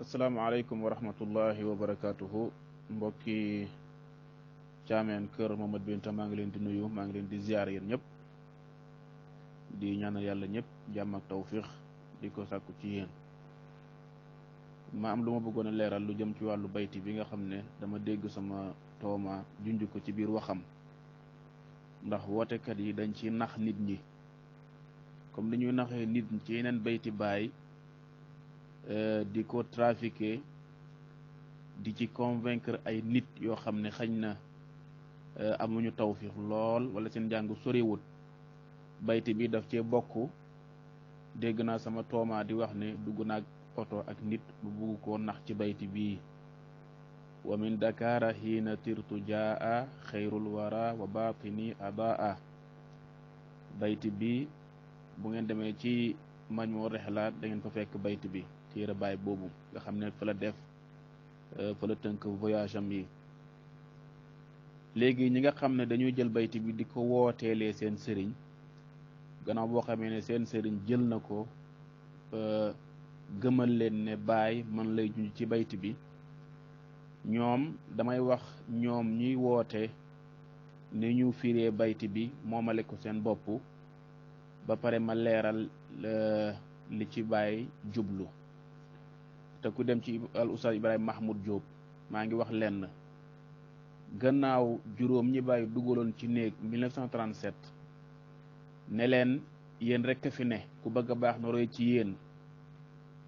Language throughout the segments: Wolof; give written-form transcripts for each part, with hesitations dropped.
asalaamaaleykum wa rahmatullahi wa barakaatuhu mbokki caameen kër Mohamad Binta maa ngi leen di nuyu maa ngi leen di ziar yéen ñëpp di ñaanal yàlla ñëpp jàmm ak tawfiix di ko sàkku ci yéen. ma am lu ma bëggoon a leeral lu jëm ci wàllu bayti bi nga xam ne dama dégg sama tooma junj ko ci biir waxam ndax wootekat yi dañ ci nax nit ñi comme li ñuy naxee nit ñi ci yeneen bayti baay di ko trafiquer di ci convaincre ay nit yoo xam ne xañ na amuñu tawfiix lool wala seen njàng soriwut bayti bi daf cee bokk. dégg naa sama tooma di wax ne dugg naag oto ak nit bu bugg koo nax ci bayti bii wa min dakara hiina tirtu jaa xayrul wara wa batini adaa bayti bi bu ngeen demee ci majmu rihlat da ngeen fa fekk bayti bi téere baay boobu nga xam ne fa la def fa la tënk voyage am yi. léegi ñi nga xam ne dañuy jël bayti bi di ko wooteelee seen sëriñ gannaaw boo xamee ne seen sëriñ jël na ko gëmal leen ne baay man lay junj ci bayti bi ñoom damay wax ñoom ñuy woote ni ñu firee bayti bi moomale ko seen bopp ba pare ma leeral li ci baay jublu. te ku dem ci al Oustaz Ibrahima Mahmoud Diop maa ngi wax lenn gannaaw juróom ñi bàyyi dugaloon ci néeg 1937 ne leen yéen rek a fi ne ku bëgg a baax na roy ci yéen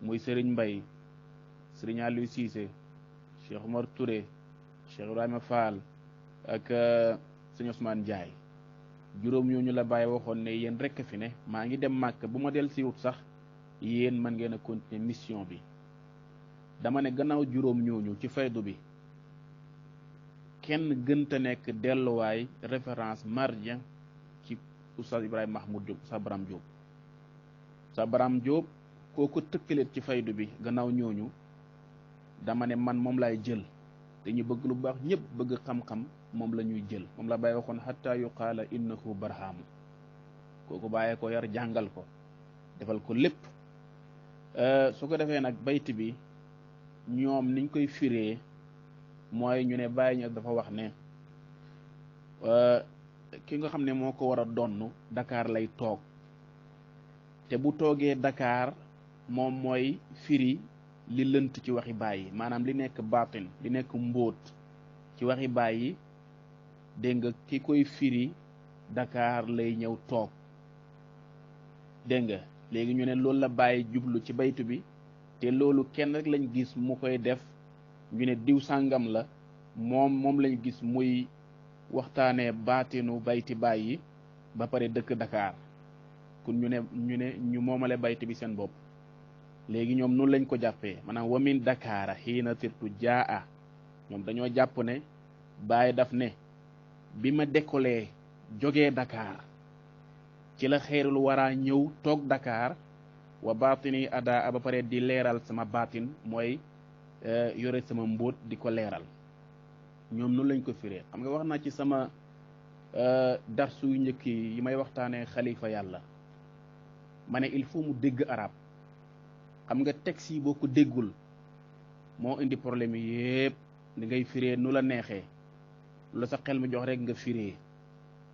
muy Serigne Mbaye Serigne Aliou Cissé Cheikh Omar Touré Cheikh Ibrahima Fall ak sëñ Ousmane Ndiaye juróom ñooñu la bàyyi waxoon ne yéen rek a fi ne maa ngi dem màkk bu ma del siwut sax yéen mën ngeen a continuer mission bi. dama ne gannaaw juróom ñooñu ci faydu bi kenn gënta nekk delluwaay référence marja ci Oustaz Ibrahima Mahmoud Diop sa Baram Diop kooku tëkkaleet ci faydu bi gannaaw ñooñu dama ne man moom laay jël te ñu bëgg lu baax ñëpp bëgg xam-xam moom la ñuy jël moom la bàyyi waxoon hatta yuqaala innahu barhaamu kooku bàyyee ko yar jàngal ko defal ko lépp su ko defee nag bayti bi ñoom niñ koy firee mooy ñu ne Baay Ñas dafa wax ne ki nga xam ne moo ko war a donn Dakar lay toog te bu toogee Dakar moom mooy firi li lënt ci waxi baay yi maanaam li nekk baatin li nekk mbóot ci waxi baay yi dégg nga ki koy firi Dakar lay ñëw toog dégg nga léegi ñu ne loolu la Baay jublu ci baytu bi te loolu kenn rek lañ gis mu koy def ñu ne diw sàngam la moom lañ gis muy waxtaanee baatinu bayti baay yi ba pare dëkk Dakar kon ñu moomale bayti bi seen bopp. léegi ñoom noonu lañ ko jàppee maanaam wamin Dakar xiina tirtu jaa ñoom dañoo jàpp ne Baay daf ne bi ma décollé jógee Dakar ci la xeerul waraa ñëw toog Dakar wa baatini ada ba pare di leeral sama baatin mooy yore sama mbóot di ko leeral ñoom noonu lañ ko firee. xam nga wax naa ci sama darsu yu njëkk yi may waxtaanee xalifa yàlla ma ne il faut mu dégg arab xam nga texte yi boo ko déggul moo indi problème yi yëpp di ngay firee nu la neexee lu sa xel mi jox rek nga firee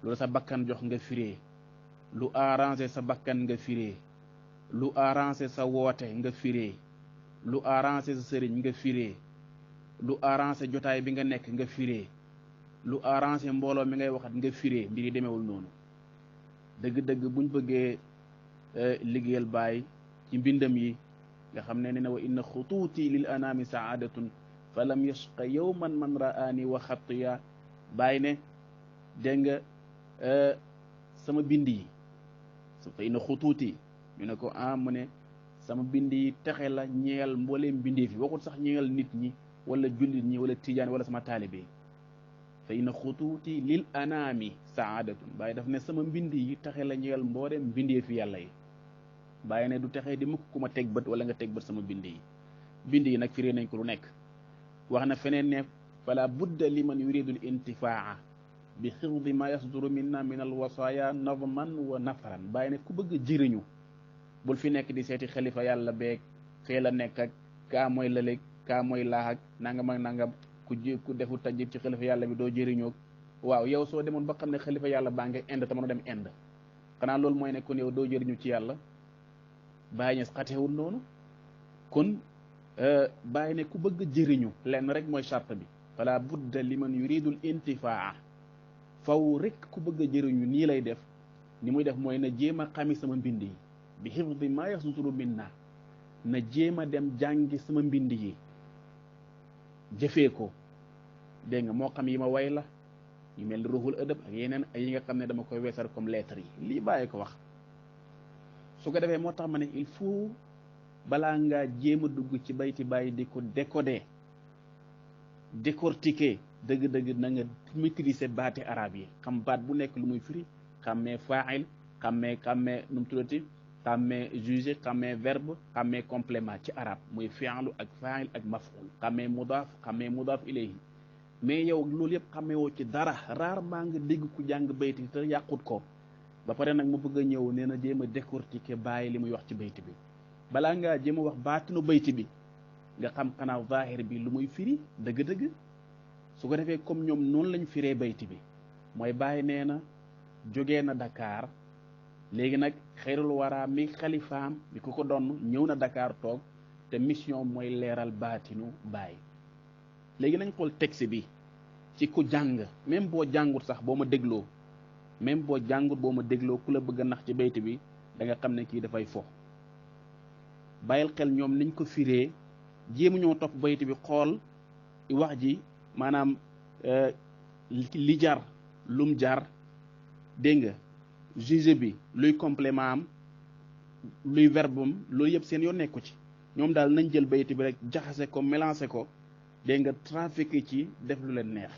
lu sa bakkan jox nga firee lu arrangé sa bakkan nga firee lu arrangé sa woote nga firee lu arrangé sa sëriñ nga firee lu arrangé jotaay bi nga nekk nga firee lu arrangé mbooloo mi ngay waxat nga firee mbir yi demeewul noonu dëgg-dëgg buñ bëggee liggéeyal Baay ci mbindam yi nga xam ne ne wa inna xutuuti lil anaami saadatun fa lam yashqa yawman man ra'aani wa xattiya Baay ne dégg nga sama bind yi fa inna xutuuti ñu ne ko mu ne sama bind yi texe la ñeel mbooleem bindee fi waxut sax ñeel nit ñi wala jullit ñi wala tijaan wala sama taalibe fa inna xutuuti lil anaami saadatun Baay daf ne sama mbind yi texe la ñeel mbooleem bindee fi yàlla yi Baay ne du texee di mukk ku ma teg bët wala nga teg bët sama bind yi nag firee nañ ko lu nekk wax na feneen ne fala budda liman yuridul intifaa bi xifdi ma yasduru minna min al wasaaya nazman wa nafran Baay ne ku bëgg jëriñu bul fi nekk di seeti xalifa yàlla beeg fee la nekk ak kaa mooy lëleeg kaa mooy laax ak nangam ak nangam ku defu tajjit ci xalifa yàlla bi doo jëriñoo waaw yow soo demoon ba xam ne xalifa yàlla baa ngi Inde te mën a dem Inde xanaa loolu mooy ne kon yow doo jëriñu ci yàlla bàyyi ñes xatewul noonu kon bàyyi ne ku bëgg jëriñu lenn rek mooy charte bi fala budda liman yuridul intifaa faw rek ku bëgg a jëriñu nii lay def ni muy def mooy na jéem a xami sama mbind yi bi xifdi maa yasuturu minna na jéem a dem jàngi sama mbind yi jëfee ko dégg nga moo xam yi ma way la yu mel ni ruhul ëdëb ak yeneen ay yi nga xam ne dama koy weesar comme lettre yi lii bàyyi ko wax su ko defee moo tax ma ne il faut balaa ngaa jéem a dugg ci bayti bàyyi di ko décoder décortiquer dëgg-dëgg na nga maîtriser baati arab yi xam baat bu nekk lu muy firi xammee faa'il xammee nu mu tuddati xammee juge xammee verbe xammee complément ci arab muy fi'lu ak faa'il ak maf'ul xammee mudaaf ilayhi mais yow loolu yëpp xammee woo ci dara rarement nga dégg ku jàng bayti te yàqut ko ba pare nag mu bëgg a ñëw nee na jéem a décortiquer bàyyi li muy wax ci bayti bi balaa ngaa jéem a wax baatinu bayti bi nga xam xanaa zaahir bi lu muy firi dëgg-dëgg su ko defee comme ñoom noonu lañ firee bayti bi mooy bàyyi nee na jógee na Dakar léegi nag xayrul wara mi xalifaam bi ku ko donn ñëw na Dakar toog te mission mooy leeral baatinu bàyyi léegi nañ xool texte bi ci ku jàng même boo jàngut sax boo ma dégloo ku la bëgg a nax ci bayti bi da nga xam ne kii dafay fo bàyyil xel ñoom niñ ko firee jéemu ñoo topp bayti bi xool wax ji maanaam li jar lum jar dégg nga juge bi luy complément am luy verbe am loolu yëpp seen yoon nekku ci ñoom daal nañ jël bayti bi rek jaxase ko mélangé ko dégg nga trafiqué ci def lu leen neex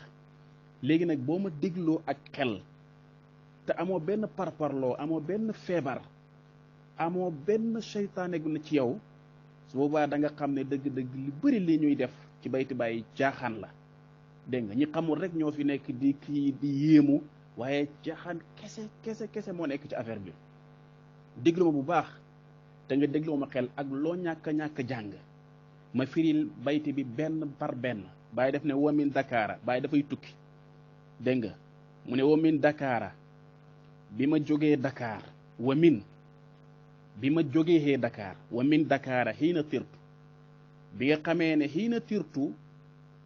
léegi nag boo ma dégloo ak xel te amoo benn parparloo amoo benn feebar amoo benn seytaane gu na ci yow su boobaa da nga xam ne dëgg-dëgg li bëri li ñuy def ci bayti bàyyi caaxaan la dégg nga ñi xamul rek ñoo fi nekk di kii di yéemu waaye caaxaan kese moo nekk ci affaire bi déglu ma bu baax te nga déglu ma xel ak loo ñàkk jàng ma firil bayti bi benn par benn bàyyi def ne wamin Dakara bàyyi dafay tukki dégg nga mu ne wamin Dakara bi ma jógee Dakar wamin bi ma jógee Dakar wamin Dakara xiina tirtu bi nga xamee ne xiina tirtu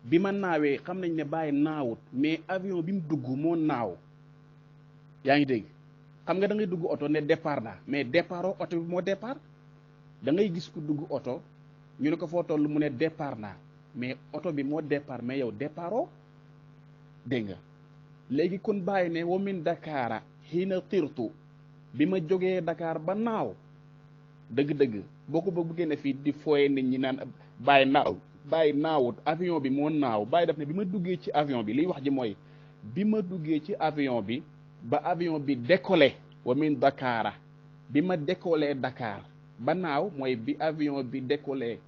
bi ma naawee xam nañ ne bàyyi naawut mais avion bi mu dugg moo naaw yaa ngi dégg xam nga da ngay dugg oto ne départ naa mais départ oto bi moo départ da ngay gis ku dugg oto ñu ne ko foo toll mu ne départ naa mais oto bi moo départ mais yow départoo dégg nga léegi kon bàyyi ne wamin Dakara xiina tirtu bi ma jógee Dakar ba naaw dëgg-dëgg boo ko bëggee ne fii di fooye nit ñi naan bàyyi naawut avion bi moo naaw bàyyi def ne bi ma duggee ci avion bi liy wax ji mooy bi ma duggee ci avion bi ba avion bi décollé wamin Dakara bi ma décollé Dakar ba naaw mooy bi avion bi décollé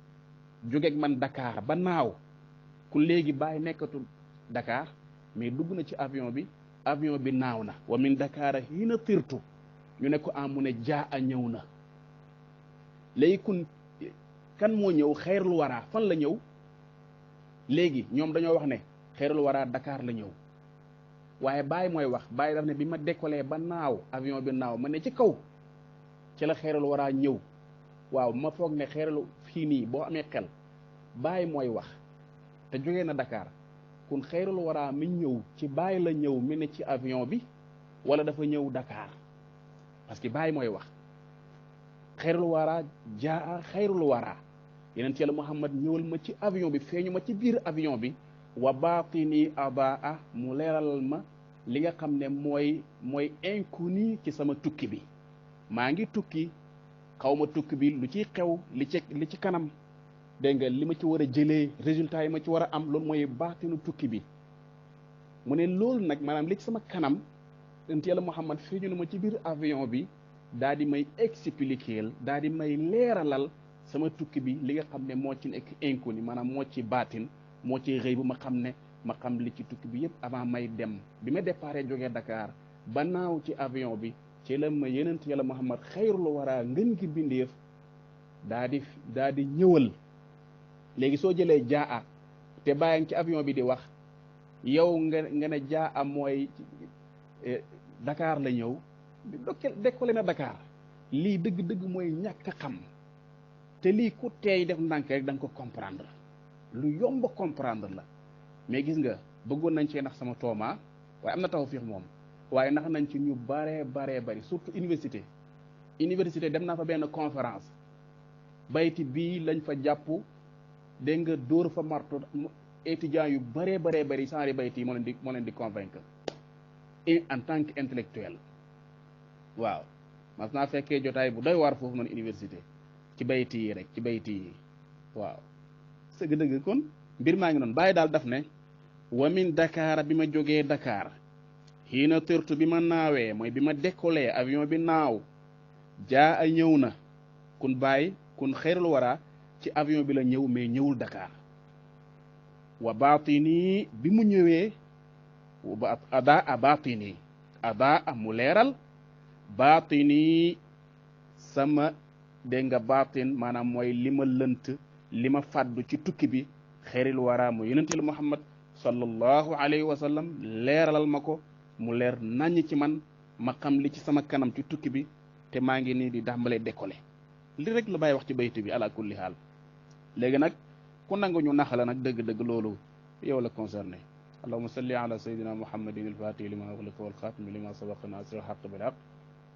jógeeg man Dakar ba naaw ku léegi bàyyi nekkatul Dakar mais dugg na ci avion bi naaw na wa min Dakar hiina tirtu ñu ne ko mu ne jaa a ñëw na léegi kun kan moo ñëw xayrul wara fan la ñëw léegi ñoom dañoo wax ne xayrul wara Dakar la ñëw waaye Baye mooy wax Baye daf ne bi ma décollé ba naaw avion bi naaw ma ne ci kaw ci la xayrul wara ñëw waaw ma foog ne xeeralu fii nii boo amee xel Baye mooy wax te jógee na Dakar kun xeerul waraa mi ñëw ci Baye la ñëw mi ne ci avion bi wala dafa ñëw Dakar parce que Baye mooy wax xeerul waraa jaa xeerul waraa yeneen ci yàlla Muhammad ñëwal ma ci avion bi feeñu ma ci biir avion bi wa baatini adaa mu leeralal ma li nga xam ne mooy inconnu ci sama tukki bi maa ngi tukki xaw ma tukki bi lu ciy xew li ci kanam dégg nga li ma ci war a jëlee résultat yi ma ci war a am loolu mooy baatinu tukki bi mu ne loolu nag maanaam li ci sama kanam ent yàlla Muhammad feeñu na ma ci biir avion bi daa di may expliquer daa di may leeralal sama tukki bi li nga xam ne moo ci nekk inconnu maanaam moo ci baatin moo ci rëy bu ma xam li ci tukki bi yëpp avant may dem bi ma déparé jógee Dakar ba naaw ci avion bi ci la ma yenent yàlla Muhammad xayrul waraa ngën gi bindeef daa di ñëwal léegi soo jëlee jaa te bàyyi ci avion bi di wax yow nga ne jaa mooy Dakar la ñëw décollé na Dakar lii dëgg-dëgg mooy ñàkk a xam te lii ku teey def ndànk rek da nga ko comprendre lu yomb comprendre la mais gis nga bëggoon nañ cee nax sama tooma waaye am na tawfiix moom waaye nax nañ ci ñu baree bari surtout université dem naa fa benn conférence bayti bii lañ fa jàpp dégg nga dóor fa marto étudiants yu baree bari sanri bayti yi moo leen di convaincre et en tant que intellectuel waaw mas naa fekkee jotaay bu doy waar foofu noonu université ci bayti yi rek ci bayti yi waaw sëgg-dëgg kon mbir maa ngi noonu bàyyi daal daf ne wa min Dakar bi ma jógee Dakar xiina tërtu bi ma naawee mooy bi ma décollé avion bi naaw jaa a ñëw na kun bàyyi kun xeerul wara ci avion bi la ñëw mais ñëwul Dakar wa baatini bi mu ñëwee ada a baatini ada a mu leeral baatini sama dégg nga baatin maanaam mooy li ma lënt li ma fàddu ci tukki bi xeeril wara mu yonentel Muhammad sallallahu alayhi wa sallam leeralal ma ko mu leer naññ ci man ma xam li ci sama kanam ci tukki bi te maa ngi nii di dàmbalee décollé li rek la bàyyi wax ci bayti bi ala kulli haal léegi nag ku nangu ñu naxala nag dëgg-dëgg loolu yow la concerné allahumma salli ala sayyidina muhammadin al-fatihi lima ughliqa wal khatimi lima sabaqa nasir al-haqq bil haqq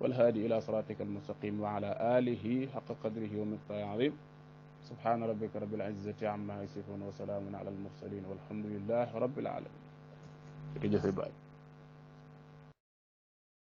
wal hadi ila siratika al-mustaqim wa ala alihi haqqa qadrihi wa miqdarihi azim subhana rabbika rabbil izzati amma yasifun wa salamun ala al-mursalin walhamdulillahi rabbil alamin jërëjëf Baay